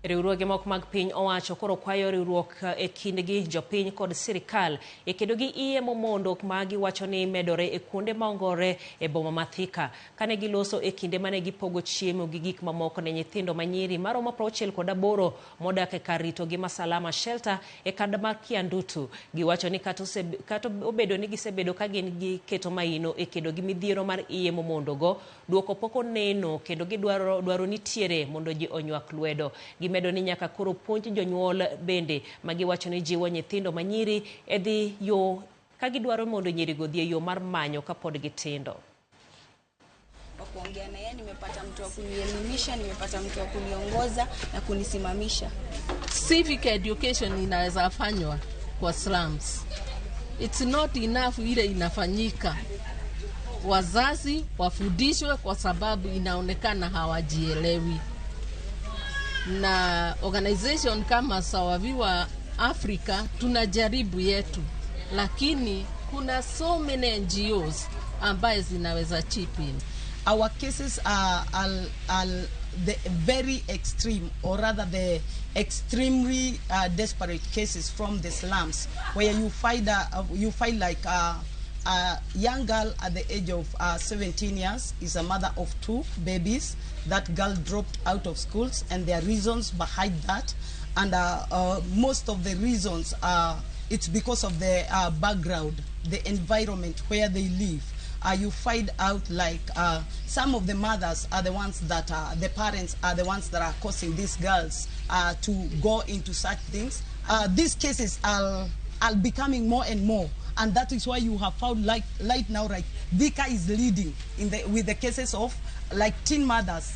Riwruoge moko mag piny owacho koro kwayo riwruok e kindgi jopiny kod sirikal e kedo gi iye momondo ma giwacho ni medore e kuonde ma ongore e boma ma Thika. Kane giloso e kinde mane gipogo chiemo gi gik mamoko ne nyithindo manyiri maromo 68 modak e kar ritogi ma Salama Shelter e kanda mar Kiandutu. Giwacho ni kata obedo ni gisebedo ka gin gi keto maino e kedo gi midhiero mar iye momondogo, duoko pok oneno kendo gidwaro dwaro nitiere mondo ji onywak lwedo. Gimedo ni nyaka koro puonj jonyuol bende ma giwacho ni jiwo nyithindo manyiri e dhi yo ka gidwaro mondo nyirigo odhi e yo mar manyo kapod gitindo. Wa kuongea na yeye, nimepata mtu wa kunielimisha, nimepata mtu wa kuniongoza na kunisimamisha. Civic education inaweza fanywa kwa slums. It's not enough ile inafanyika. Wazazi wafundishwe kwa sababu inaonekana hawajielewi, na organization kama Sawaviwa Africa tunajaribu yetu, lakini kuna so many NGOs ambaye zinaweza chip in. Our cases are the very extreme, or rather the extremely desperate cases from the slums, where you find like a young girl at the age of 17 years is a mother of two babies. That girl dropped out of schools, and there are reasons behind that. And most of the reasons are it's because of the background, the environment where they live. You find out like some of the mothers are the ones that are, the parents are the ones that are causing these girls to go into such things. These cases are becoming more and more, and that is why you have found like right now, right, Thika is leading with the cases of like teen mothers.